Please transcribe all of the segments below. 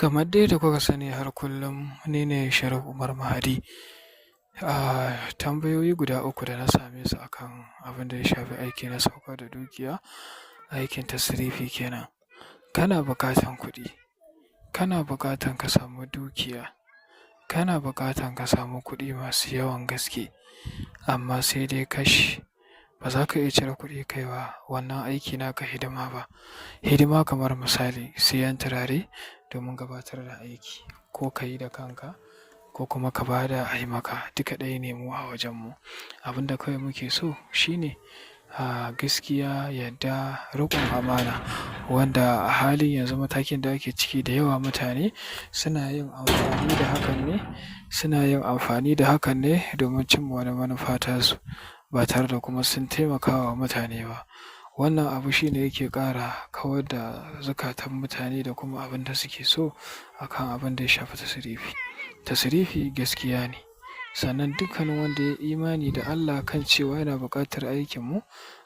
Kamar dai da kuka sani, har kullum ni ne Sharif Umar Mahadi. Tambayoyi guda uku da na same su akan abin da ya shafi aiki na saukar da dukiya, aikin tasrifi kenan. Kana buƙatan kuɗi, kana buƙatan ka samu dukiya, kana buƙatan ka samu kuɗi masu yawan gaske, amma sai dai kash, ba za ka iya cire kuɗi kai wa wannan aiki naka hidima ba. Hidima kamar misali siyan turare domin gabatar da aiki, ko ka yi da kanka ko kuma ka ba da a yi maka, duka ɗaya ne mu a wajenmu. Abin da kawai muke so shine gaskiya, yadda, riƙon amana, wanda a halin yanzu matakin da ake ciki, da yawa mutane suna yin amfani da hakan ne, suna yin amfani da hakan ne domin cimma wani manufa tasu ba tare da kuma sun taimaka wa mutane ba. Wannan abu shine yake ƙara kawar da zukatan mutane da kuma abin da suke so akan abin da ya shafi tasrifi. Tasrifi gaskiya ne. Sannan dukkanin wanda ya yi imani da Allah kan cewa yana buƙatar aikinmu,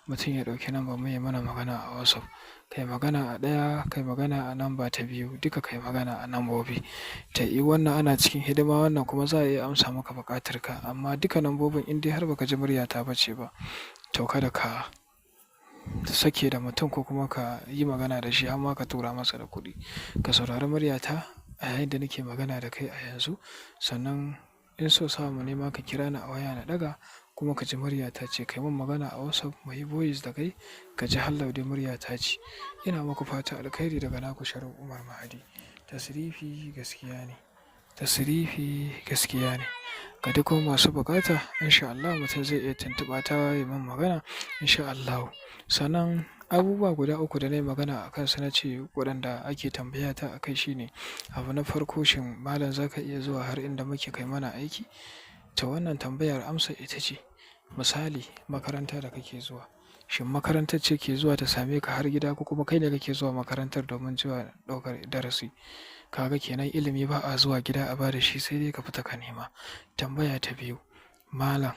mutum ya ɗauki lambar mu ya mana magana a WhatsApp. Kai magana a ɗaya, kai magana a lamba ta biyu, duka kai magana a lambobi. Ta yiwu wannan ana cikin hidima, wannan kuma za a iya amsa maka buƙatar ka. Amma duka lambobin, in dai har ba ka ji muryata ba ce ba, to kada ka sake da mutum ko kuma ka yi magana da shi amma ka tura masa da kuɗi. Ka saurari muryata a yayin da nake magana da kai a yanzu. Sannan in so samu ne ma, ka kira ni a waya na ɗaga kuma ka ji muryata ce. Kai mun magana a WhatsApp, muyi voice da kai, ka ji hallau dai muryata ce. Ina muku fatan alkhairi daga naku Sharif Umar Mahadi. Tasrifi gaskiya ne. Tasrifi gaskiya ne. Ga duk masu buƙata, in sha Allah mutum zai iya tuntuɓa ta ya min magana, in sha Allahu. Sannan abubuwa guda uku da na yi magana a kansu, na ce waɗanda ake tambaya ta a kai shine: abu na farko, shin malam, za ka iya zuwa har inda muke kai mana aiki? To, wannan tambayar amsa ita ce, misali makaranta da kake zuwa. Shin makarantar ce ke zuwa ta same ka har gida, ko kuma kai ne kake zuwa makarantar domin zuwa ɗaukar darasi? Kaga kenan ilimi ba a zuwa gida a ba da shi, sai dai ka fita ka nema. Tambaya ta biyu, malam,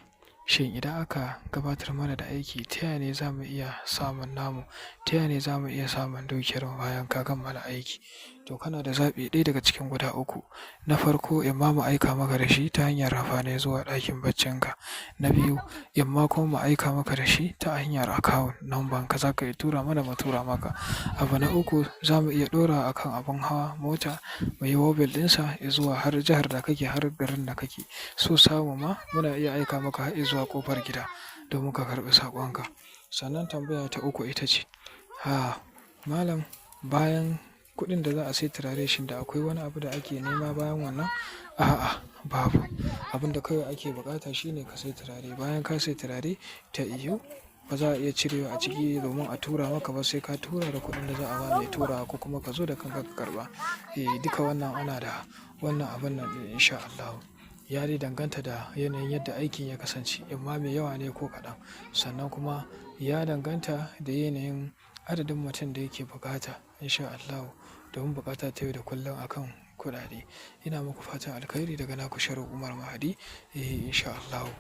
shin idan aka gabatar mana da aiki, ta yaya ne za mu iya samun namu? Ta yaya ne za mu iya samun dukiyar mu bayan ka kammala aiki? To, kana da zaɓi ɗaya daga cikin guda uku. Na farko, imma mu aika maka da shi ta hanyar rafane zuwa ɗakin baccinka. Na biyu, imma kuma mu aika maka da shi ta hanyar account number ka, za ka iya tura mana, mu tura maka. Abu na uku, za mu iya ɗora a kan abin hawa, mota, mu yi waybill ɗinsa zuwa har jihar da kake, har garin da kake. So samu ma, muna iya aika maka har zuwa ƙofar gida domin ka karɓi saƙonka. Sannan tambaya ta uku ita ce, malam, bayan kuɗin da za a sayi turare, shin da akwai wani abu da ake nema bayan wannan? A'a, babu. Abin da kawai ake buƙata shine ka sayi turare. Bayan ka sayi turare, ta yiwu ba za a iya cirewa a ciki domin a tura maka ba, sai ka tura da kuɗin da za a ba mai turawa ko kuma ka zo da kanka ka karɓa. Eh, duka wannan ana da wannan abun nan ɗin, in sha Allahu. Ya dai danganta da yanayin yadda aikin ya kasance, imma mai yawa ne ko kaɗan. Sannan kuma ya danganta da yanayin adadin mutum da yake bukata, in sha Allahu, domin bukata ta yau da kullum akan kuɗaɗe. Ina muku fatan alkhairi daga naku Sharif Umar Mahadi. Eh, in sha Allahu.